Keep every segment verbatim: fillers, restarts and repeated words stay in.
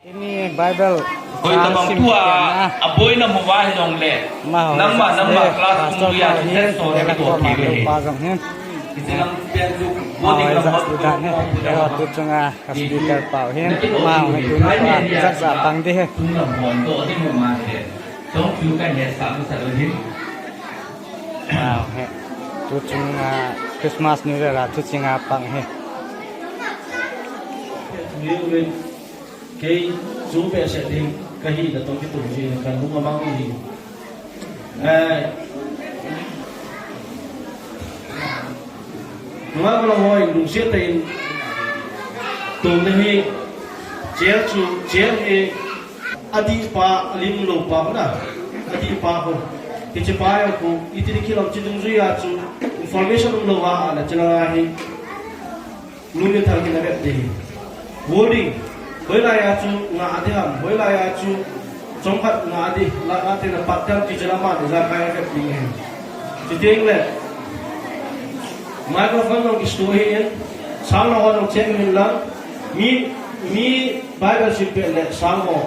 Ni Bible. Hoi tabang tua, a boina mo va hi jong le. Nangma, nangma class kum ria, Pastor Paul hi, Dela Koma Lopa jong hi. Amahon hi jat u dan hi. Ero tu chunga ka speaker pau hi. Amahon hi tu ni pa jat sa pang di hi. Amahon hi. Tu chunga Christmas New Year a tu chunga pang hi. Kei chu behseh ding kahi na tong kitung ji kan hung amang hi. Eh, nunga ko la hoi lungsiat tah in tung le hi chair chu chair hi adih pa alim lou pa na adih pa ko kichi pa ya ko iti ni kilom chi dungjui a chu information um lou a na chila hi. Lungin thang in a vet ding. Wording. Hoilai a chu ngah ding ham. Hoilai a chu chomkhat ngah ding. La a te na pat dam ti chala ma de ja kai a vet ding ahi. Chuteng le. Microphone jong kisto hi in. Sang lo ho jong check in lang. Mi, mi Bible sim pet le sang ho.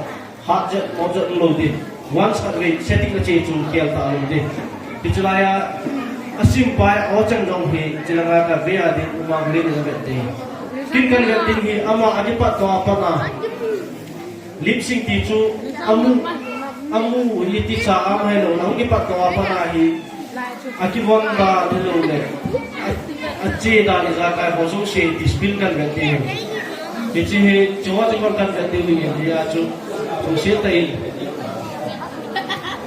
Hat jet, mot jet lou ding. Once a week, setting a che chu khel ta lou ding. Ti chulai a, asim pai, o chang jong hi, chilanga ka ve a ding, uma ve ni vet ding. Kin kan vet ding hi, ama a kipat to a pat a. Lip sync ti chu, amu, amu, hi ti cha am hai lou, na kipat to a pat a hi. Akivon da ni lou le. A, ache da ni ja kai ho sung se discipline kan vet ding. Hiche hi, chu ho chu kan vet ding ni ya chu. Sung se ta in.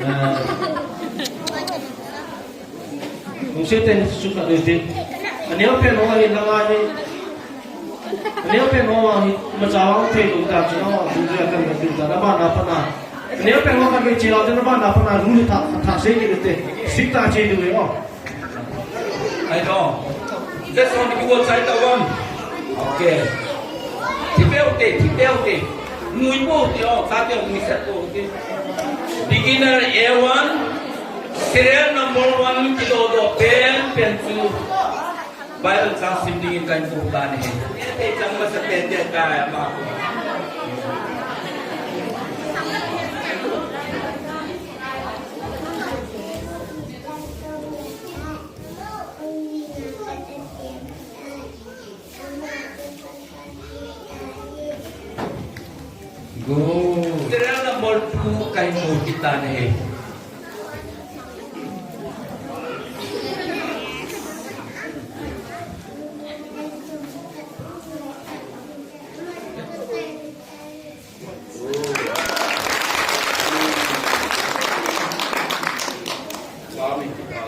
Ah. Sung se ta in chu ka de. Aneo pen ho hi langa hi. Aneo pen ho hi, ma cha ho thei lou ta chu ho, bu ja kan vet ding ta, na ba na pa na. Aneo pen ho kan ve chi la, na ba na pa na, ru tha, tha se ni te. Sik ta che du ho. Ai dong. Te song ni wo chai ta wan. Okay. Thi peu te, thi peu te. Nui po te o, ta te nui set po te. Beginner A one, serial number one, kido do pen, pen chu. Bible chang sim ding in kan pu ta ni. Te chang masa pen te ta ya ma. Go. Serial number two kahin pu kit tan ahi.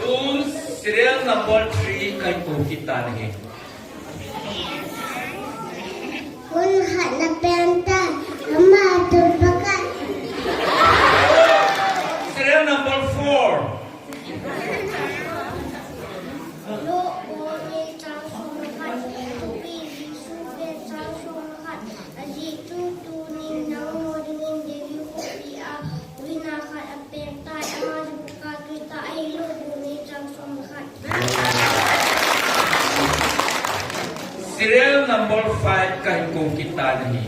Tun serial number three kahin pu kit tan ahi. Hun khat na peng tan, ama tu pakai. Serial number four. Luke bung li chang som le khat, Thupi Jesu pen chang som le khat, ajeh chu tunin nangho dingin David khopi a huhhingna khat apeng tai, ama chu Pakai Christa ahi. Luke bung li chang som le khat. Serial number five kahin kou kit tan ahi.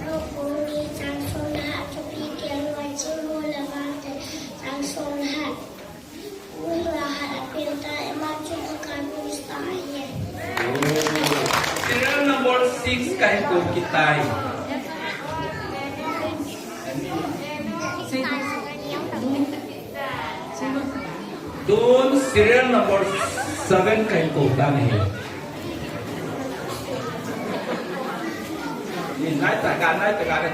Luke bung li chang som le khat, Thupi Kelngoi Chingho le Vangte chang som le khat. Huhhingna khat apeng tai, ama chu Pakai Christa ahi. Serial number six kahin kou kit tai. Tun serial number seven kahin kou tan ahi. Ni nai ta ga, nai ta ga ni.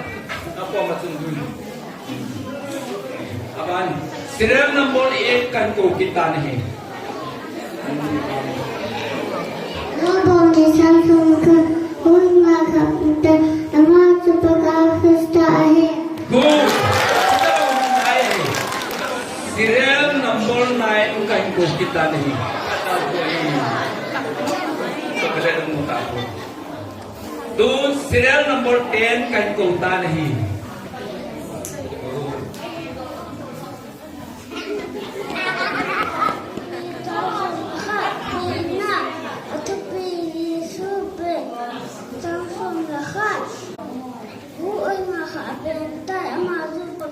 Apo ma chung dun. Aban, serial number eight kahin kou kit tan ahi. Luke bung li chang som le khat, huhhingna khat apeng tai, ama chu Pakai Christa ahi. Good. Serial number nine kahin kou kit tan ahi. Tun serial number ten kahin kou tan ahi. Chang som le khat, Thupi Jesu pen chang som le khat.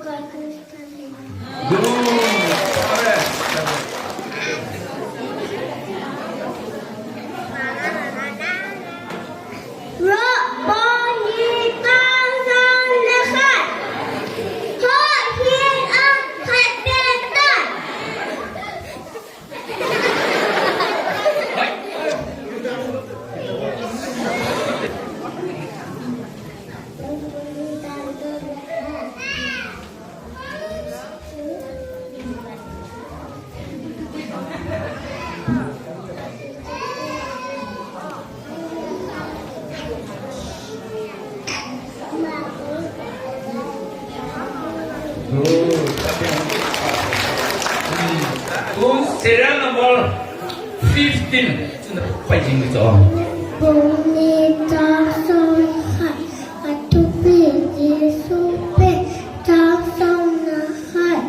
Good. Correct. Robot ni ta zan le khat. Ho hin a khat pe ta. Tun serial number fifteen. Chun pai jing cho. Bung ni chang som khat, athupi Jesu pen, chang som le khat.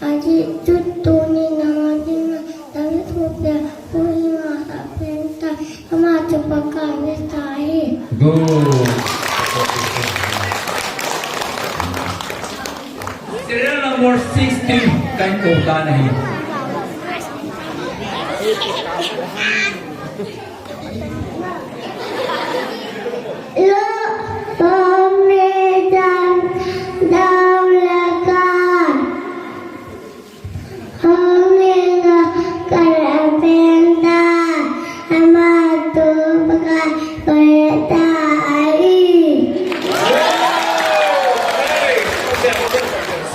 Ajeh chu tuni nangma dinga David khopia Pu Hima sa pen tai, ama chu Pakai Messiah ahi. Good. Serial number sixteen, kahin kou tan ahi. Lo, pom le jam, dau le kan. Hong le ga kal a pen ta, ama tu Pakai Pakai ta ahi.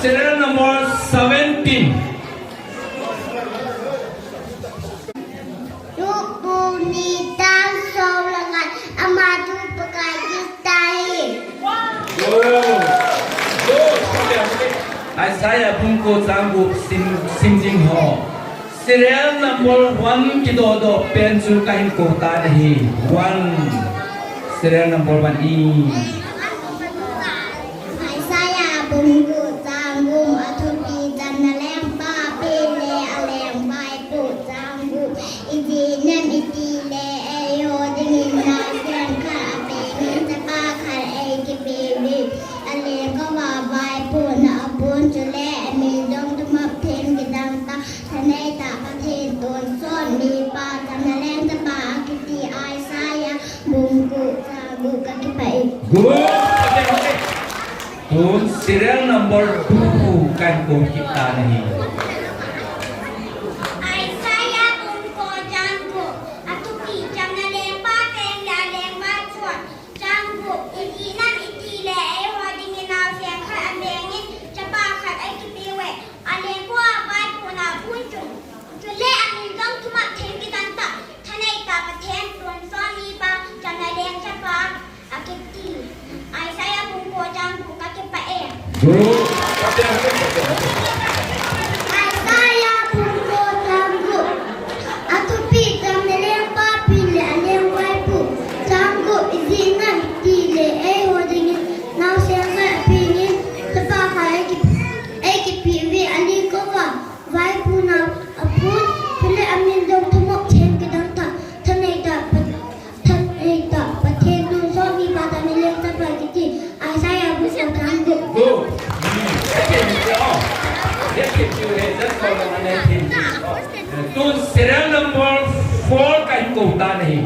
Serial number seventeen. Tupu ni tang som le khat, ama tu Pakai Kista ahi. Isaiah bung ko chang gup sim, sim jing ho. Serial number one kidodoh pen chu kahin kou tan ahi. One. Serial number one in. Isaiah bung ko chang gup, athupi Chana lengpa pen le aleng vaipo chang gup. Ijeh inem itile eiho dingin naosen khat apengin chapa khat eikipeuvin. Aleng khovah vaipohna apon chule amin jong thumop them kidang ta. Thanei tah Pathen tonsot mipa Chana leng chapa akiti Isaiah bung ko chang gup. Kakipah e. Good. Tun serial number two kahin kou kit tan ahi. Isaiah bung ko chang gup, athupi Chana lengpa pen le aleng vaipo chang gup. Ijeh inem itile eiho dingin naosen khat apengin chapa khat eikipeuve. Aleng khovah vaipohna apon chule amin jong thumop them kidang ta. Thanei tah Pathen tonsot mipa Chana leng chapa akiti. Isaiah bung ko chang gup. Kakipah e. Isaiah bung ko chang gup, athupi Chana lengpa pen le aleng vaipo chang gup. Ijeh inem itile eiho dingin naosen khat apengin chapa khat eiki, eikipeuve. Aleng khovah vaipohna apon chule amin jong thumop them kidang ta. Thanei tah Pat, thanei tah Pathen tonsot mipa Chana leng chapa kiti. Isaiah bung ko chang gup. Good. Hmm. Let's give you a, let's give you a, let's call them a nineteen. Tun serial number four kahin kou tan ahi.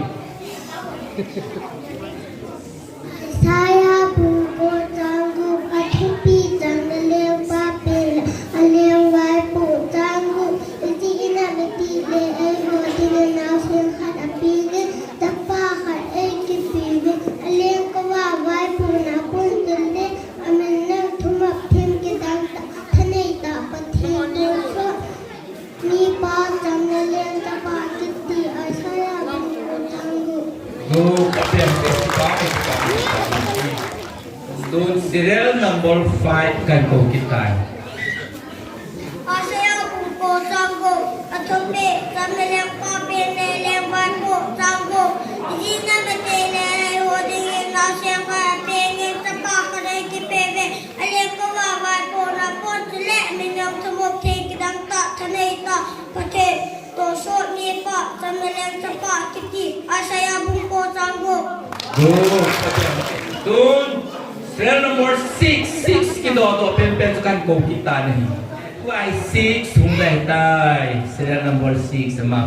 Isaiah bung ko chang gup, athupi Chana lengpa pen le aleng vaipo chang gup. Ijeh inem itile eiho dingin naosen khat apengin chapa khat eikipeuve. Aleng khovah vaipohna apon chule amin jong thumop them kidang ta. Thanei tah Pathen tonsot mipa Chana leng chapa kiti. Isaiah bung ko chang gup. Tun serial number five kahin kou kit tai. Isaiah bung ko chang gup, athupi Chana lengpa pen le aleng vaipo chang gup. Ijeh inem itile eiho dingin naosen khat apengin chapa khat eikipeuve. Aleng khovah vaipohna apon chule amin jong thumop them kidang ta. Thanei tah Pathen tonsot mipa Chana leng chapa kiti. Isaiah bung ko chang gup. Good. Tun Serial number six, six kidoh doh penpen chu kahin kou kit tan ahi. Tua hi six hung lheh tai. Serial number six ama.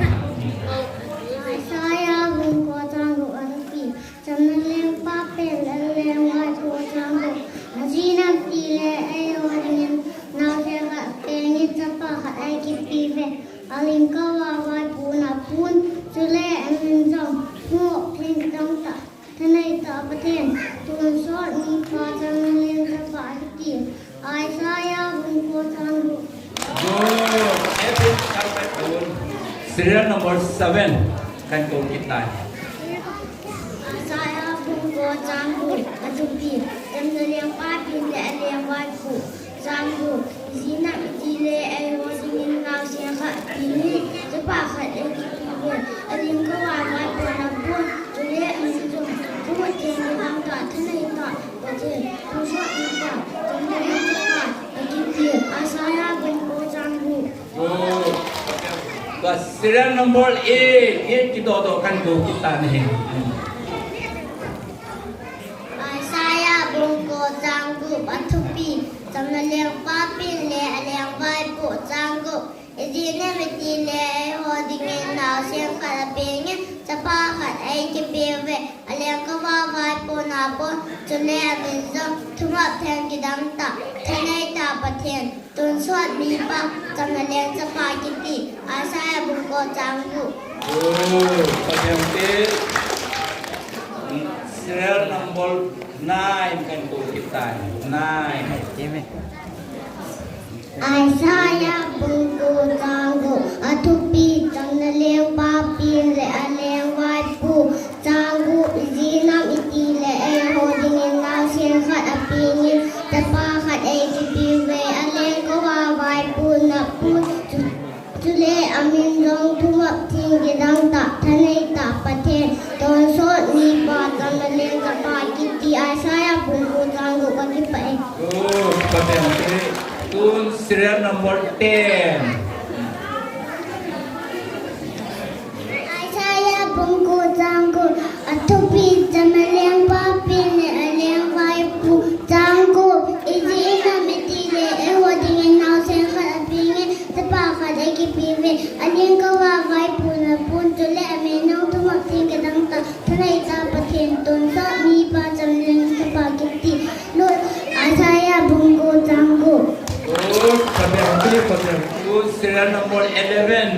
Isaiah bung ko chang gup a thupi. Chamna lengpa pen le lengvaipo chang gup. Ajinam iti le eiho dingin naosen khat apengin chapa khat eikipe uve. Aling kava vaipo napon, chule amin jong thumop theng kidang tah, thanei tah Pathen, tonsot mipa, chamna leng chapa akiti. Isaiah bung ko chang gup. Good. Happy Sabbath. Serial number seven. Kahin kou kit tai. Isaiah bung ko chang gup a thupi. Chamna lengpa pen le alengvaipo chang gup. Ijinam iti le eiho dingin naosen khat apengin chapa khat eikipe uve. Aling kava vaipo napon, chule amin jong thumop theng kidang tah, thanei tah Pathen, tonsot mipa, chamna leng chapa akiti. Isaiah bung ko chang gup. Good. Tua serial number eight, eight kidoh doh kahin kou kit tan ahi. Isaiah bung ko chang gup a thupi. Chamna lengpa pen le alengvaipo chang gup. Ijinam iti le eiho dingin naosen khat apengin chapa khat eikipe uve. Aling kava vaipo napon, chule amin jong thumop theng kidang tah, thanei tah Pathen, tonsot mipa, chamna leng chapa akiti. Isaiah bung ko chang gup. Oh, Pathen te. Serial number nine kahin kou kit tai. Nine. Isaiah bung ko chang gup a thupi. Chamna lengpa pen le alengvaipo chang gup. Ijinam iti le eiho dingin naosen khat apengin chapa khat eikipe uve. Aling kava vaipo napon, chu- chule amin jong thumop theng kidang tah, thanei tah Pathen, tonsot mipa, chamna leng chapa akiti. Isaiah bung ko chang gup. Kakipah e. Good. Pathen te. Tun serial number ten. Isaiah bung ko chang gup a thupi. Chamna lengpa pen le alengvaipo chang gup. Ijinam iti le eiho dingin naosen khat apengin chapa khat eikipe uve. Aling kava vaipo napon, chule amin jong thumop theng kidang tah, thanei tah Pathen, tonsot mipa, chamna leng chapa akiti. Lut. Isaiah bung ko chang gup. Good. Pathen te, Pathen te. Serial number eleven.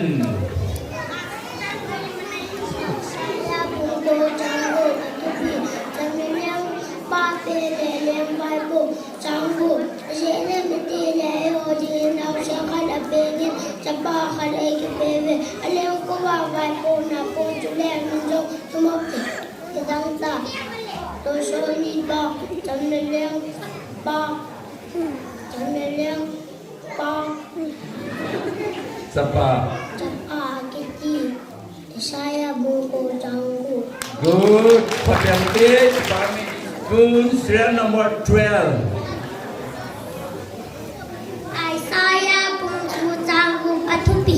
Isaiah bung ko chang gup a thupi. Chamna lengpa pen le lengvaipo chang gup. Ijinam iti le eiho dingin naosen khat apengin chapa khat eikipe uve. Aling kava vaipo napon, chule amin jong thumop theng kidang tah, tonsot mipa, chamna leng pa, chamna leng pa, chapa, chapa akiti. Isaiah bung ko chang gup. Good. Pathen te. Chapang mi. Tun serial number twelve. Isaiah bung ko chang gup a thupi.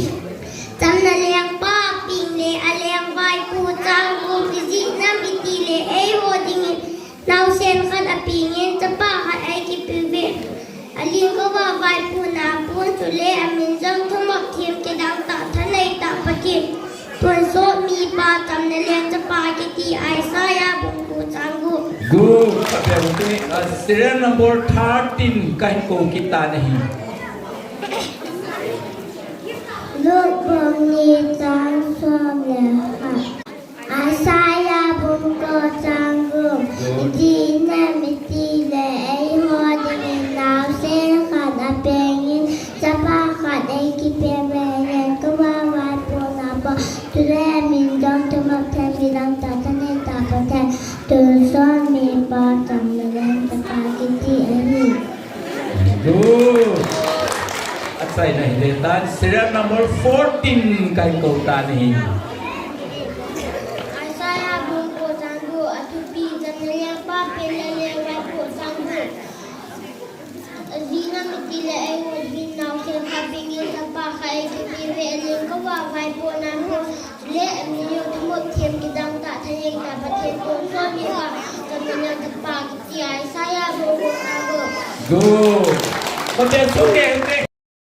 Chamna lengpa pen le alengvaipo chang gup. Ijinam iti le eiho dingin naosen khat apengin chapa khat eikipe uve. Aling kava vaipo napon, chule amin jong thumop theng kidang tah, thanei tah Pathen, tonsot mipa, chamna leng chapa akiti. Isaiah bung ko chang gup. Good. Pathen te. Uh, serial number thirteen kahin kou kit tan ahi. Luke bung ni chang som le khat. Isaiah bung ko chang gup. Ijinam iti le eiho dingin naosen khat apengin chapa khat eikipe uve. Aling kava vaipo napon, chule amin jong thumop theng kidang tah, thanei tah Pathen, tonsot mipa, chamna leng chapa akiti ahi. Good. Achaina hile tan, serial number fourteen kahin kou tan ahi. Isaiah bung ko chang gup a thupi. Chamna lengpa pen le lengvaipo chang gup. Ajinam iti le eiho dingin naosen khat apengin chapa khat eikipe uve. Aling kava vaipo napon, chule amin jong thumop theng kidang tah, thanei tah Pathen, tonsot mipa, chamna leng chapa akiti. Isaiah bung Good. Hotel chu nge, nge,